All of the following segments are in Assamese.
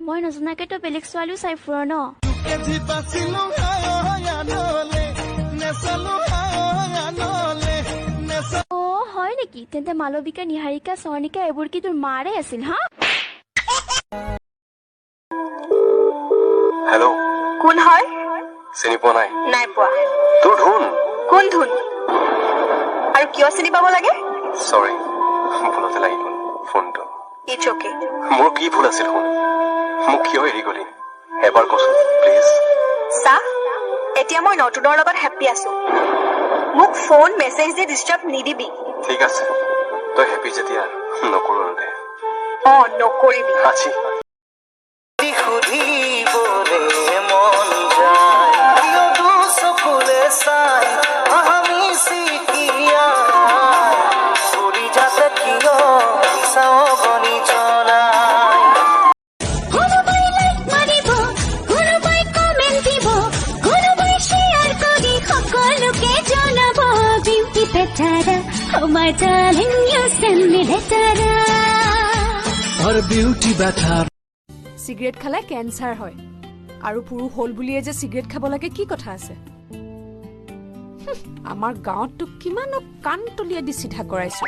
মই নজনাকে তই বেলেগ ছোৱালীও চাই ফুৰ ন? পাছিলো আনলে নেচালো আনলে। অ হয় নেকি? তেন্তে মালবিকা, নিহাৰিকা, চৰ্ণিকা এইবোৰ কি তোৰ মাৰে আছিল হা? হেল্ল'। কোন হয়? চিনি পোৱা নাই? নাই পোৱা। তোৰ ধুন। কোন ধুন আৰু কিয় চিনি পাব লাগে? চৰি, ভুলতে লাগি গ'ল ফোনটো। It's okay. মোৰ কি ভুল আছিল শুন? মোক কিয় এৰি গ'লি এবাৰ কচোন প্লিজ। চা, এতিয়া মই নতুনৰ লগত হেপ্পী আছো। মোক ফোন মেছেজ দি ডিষ্টাৰ্ব নিদিবি। ঠিক আছে, তই হেপী যেতিয়া নকৰো আৰু দে। অ, নকৰিবি। আজি সুধিবলে মন যায়, কিয় দুচকুলে চাই আমি চিকিয়াই যাতে কিয় চাওঁ গণি জ্বলাই। কোনোবাই লাইক মাৰিব, কোনোবাই কমেণ্ট দিব, কোনোবাই শ্বেয়াৰ কৰি সকলোকে জনাব। বিউটি বেটাৰা, oh my darling, you send me letter. আৰু বিউটি বেটাৰ। চিগাৰেট খালে কেঞ্চাৰ হয় আৰু পুৰুষ হ'ল বুলিয়ে যে চিগাৰেট খাব লাগে কি কথা আছে? আমাৰ গাঁৱততো কিমানো কাণ তলিয়াই দি চিধা কৰাইছো।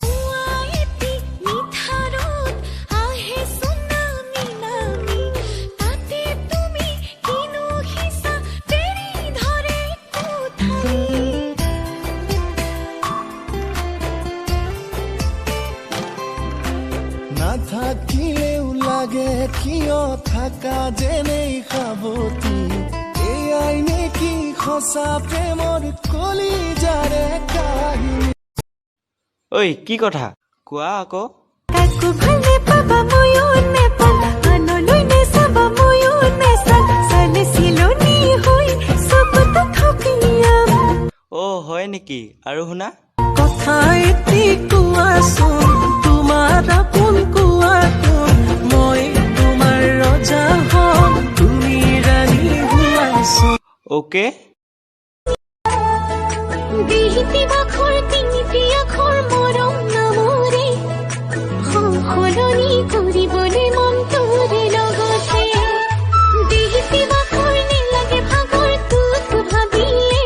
পুৱাইটি মিঠা ৰ'দ আহে চুনামি নামি, তাতে তুমি কিনো সিঁচা তেৰি ধৰে কোঠালি। নাথাকিলেও লাগে কিয় থাকা যেনেই সাৱতি। এয়াই নেকি সঁচা প্ৰেমৰ কলিজাৰে কাহিনী? ঐ, কি কথা কোৱা আকৌ? কাকো ভাল নেপাবা, ময়ো নেপাম। আনলৈ নেচাবা, ময়ো নেচাম। চালে চিলনী হৈ চকুত থকিয়াম। অ হয় নেকি? আৰু শুনা। কথা এটি কোৱাচোন, তোমাৰ আপোন কোৱা কোন? মই তোমাৰ ৰজা হম, তুমি ৰাণী হোৱাচোন। অ'কে। বিহিতি বাখৰ তিনিটি আখৰ মৰম নামৰে সলনি কৰিবলৈ মন তোৰে লগতে। বিহিতি বাখৰ নেলাগে ভাগৰ তোক ভাবিলে।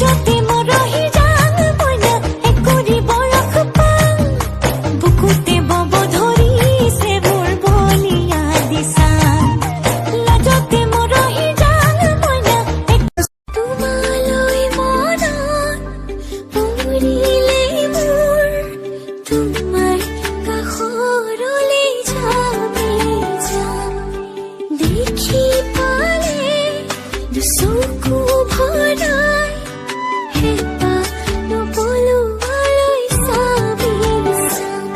যাতে মৰহি যাম মইনা একুৰি বৰফ পাম। বুকুতে বব ধৰিছে মোৰ বলিয়া দিছা। লাজতে মৰহি যাম মইনা। তোমালৈ মনত পৰিলে মোৰ তোমাৰ কাষৰলৈ যামেই যাম। দেখি পালে দুচকু ভৰাই হেঁপাহ নপলোৱালৈ চাবি চাম।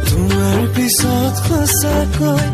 তোমাৰ পিছত সঁচাকৈ